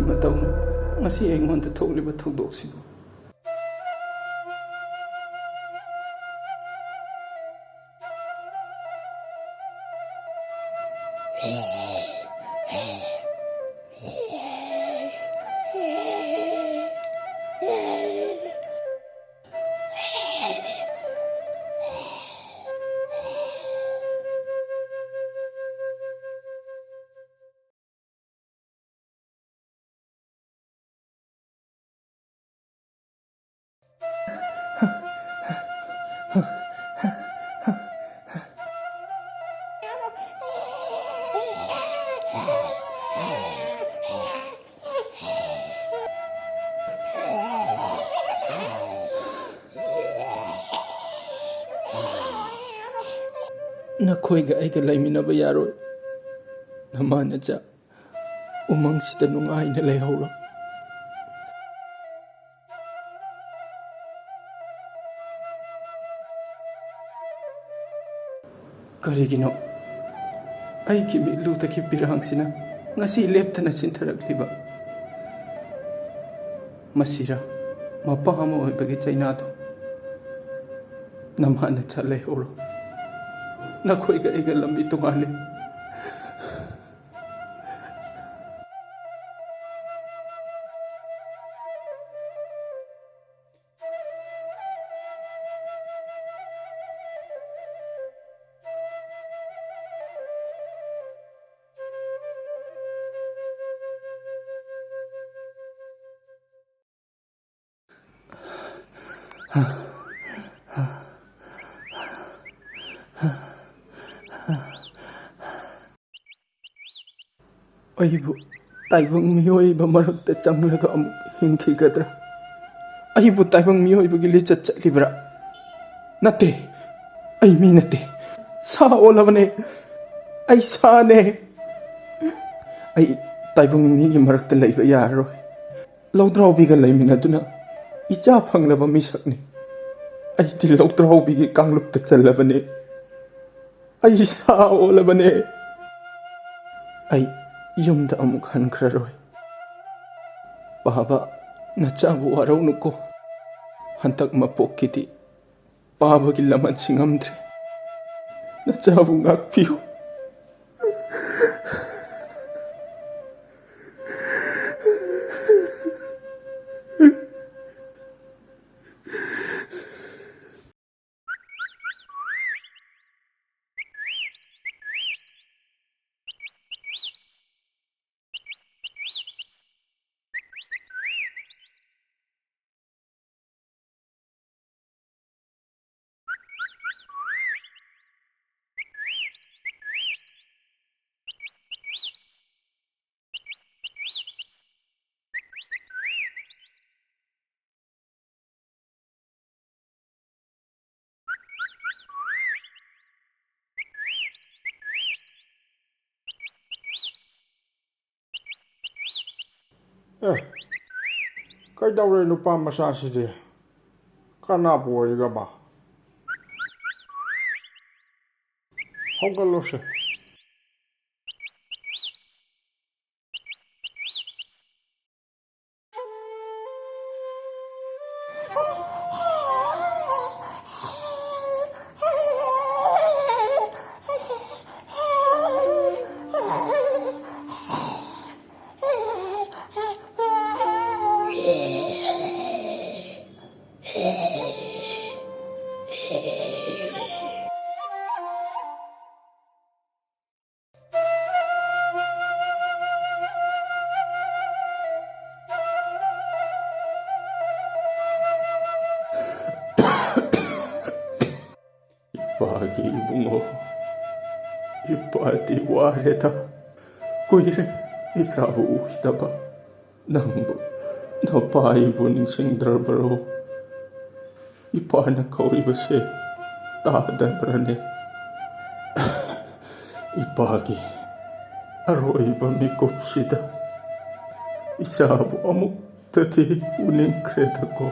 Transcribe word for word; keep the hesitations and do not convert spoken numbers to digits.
ꯃꯇꯧꯅ ꯉꯁꯤ ꯑꯩꯉꯣꯟꯗ ꯊꯣꯛꯂꯤꯕ ꯊꯧꯗꯣꯛꯁꯤꯕꯨ꯫ ꯅꯈꯣꯏꯒ ꯑꯩꯒ ꯂꯩꯃꯤꯟꯅꯕ ꯌꯥꯔꯣꯏ꯫ ꯅꯃꯥ ꯅꯆꯥ ꯎꯃꯪꯁꯤꯗ ꯅꯨꯡꯉꯥꯏꯅ ꯂꯩꯍꯧꯔꯣ꯫ ꯀꯔꯤꯒꯤꯅꯣ ꯑꯩꯒꯤ ꯃꯤꯠꯂꯨꯗꯒꯤ ꯄꯤꯔꯥꯡꯁꯤꯅ ꯉꯁꯤ ꯂꯦꯞꯇꯅ ꯆꯤꯟꯊꯔꯛꯂꯤꯕ? ꯃꯁꯤꯔ ꯃꯄꯥ ꯑꯃ ꯑꯣꯏꯕꯒꯤ ꯆꯩꯅꯥꯗꯣ? ꯅꯃꯥ ꯅꯆꯥ ꯂꯩꯍꯧꯔꯣ꯫ ꯅꯈꯣꯏꯒ ꯑꯩꯒ ꯂꯝꯕꯤ ꯇꯣꯉꯥꯜꯂꯤ꯫ ꯑꯩꯕꯨ ꯇꯥꯏꯕꯪ ꯃꯤꯑꯣꯏꯕ ꯃꯔꯛꯇ ꯆꯪꯂꯒ ꯑꯃꯨꯛ ꯍꯤꯡꯈꯤꯒꯗ꯭ꯔꯥ? ꯑꯩꯕꯨ ꯇꯥꯏꯕꯪ ꯃꯤꯑꯣꯏꯕꯒꯤ ꯂꯤꯆꯠ ꯆꯠꯂꯤꯕ꯭ꯔꯥ? ꯅꯠꯇꯦ, ꯑꯩ ꯃꯤ ꯅꯠꯇꯦ, ꯁꯥ ꯑꯣꯜꯂꯕꯅꯦ꯫ ꯑꯩ ꯁꯥꯅꯦ꯫ ꯑꯩ ꯇꯥꯏꯕꯪ ꯃꯤꯒꯤ ꯃꯔꯛꯇ ꯂꯩꯕ ꯌꯥꯔꯔꯣꯏ꯫ ꯂꯧꯗ꯭ꯔꯥꯎꯕꯤꯒ ꯂꯩꯃꯤꯟꯅꯗꯨꯅ ꯏꯆꯥ ꯐꯪꯂꯕ ꯃꯤꯁꯛꯅꯤ꯫ ꯑꯩꯗꯤ ꯂꯧꯗ꯭ꯔꯥꯎꯕꯤꯒꯤ ꯀꯥꯡꯂꯨꯞꯇ ꯆꯜꯂꯕꯅꯤ꯫ ꯑꯩ ꯁꯥ ꯑꯣꯜꯂꯕꯅꯦ꯫ ꯑꯩ ꯌꯨꯝꯗ ꯑꯃꯨꯛ ꯍꯟꯈ꯭ꯔꯔꯣꯏ꯫ ꯄꯥꯕ, ꯅꯆꯥꯕꯨ ꯋꯥꯔꯧꯅꯨꯀꯣ꯫ ꯍꯟꯗꯛ ꯃꯄꯣꯛꯀꯤꯗꯤ ꯄꯥꯕꯒꯤ ꯂꯃꯟ ꯁꯤꯡꯉꯝꯗ꯭ꯔꯦ꯫ ꯅꯆꯥꯕꯨ ꯉꯥꯛꯄꯤꯌꯨ꯫ ꯑꯦ, ꯀꯩꯗꯧꯔꯦ ꯅꯨꯄꯥ ꯃꯆꯥꯁꯤꯗꯤ? ꯀꯅꯥꯕꯨ ꯑꯣꯏꯔꯤꯒꯕ? ꯍꯧꯒꯠꯂꯣꯁꯦ꯫ ꯏꯄꯥꯒꯤ ꯏꯕꯨꯡꯉꯣ, ꯏꯄꯥꯗꯤ ꯋꯥꯔꯦꯗ꯫ ꯀꯨꯏꯔꯦ ꯏꯆꯥꯕꯨ ꯎꯈꯤꯗꯕ꯫ ꯅꯪꯕꯨ, ꯅꯄꯥ ꯑꯩꯕꯨ ꯅꯤꯡꯁꯤꯡꯗ꯭ꯔꯕꯔꯣ? ꯏꯄꯥꯅ ꯀꯧꯔꯤꯕꯁꯦ ꯇꯥꯗꯕ꯭ꯔꯅꯦ? ꯏꯄꯥꯒꯤ ꯑꯔꯣꯏꯕ ꯃꯤꯀꯨꯞꯁꯤꯗ ꯏꯆꯥꯕꯨ ꯑꯃꯨꯛꯇꯗꯤ ꯎꯅꯤꯡꯈ꯭ꯔꯦꯗꯀꯣ꯫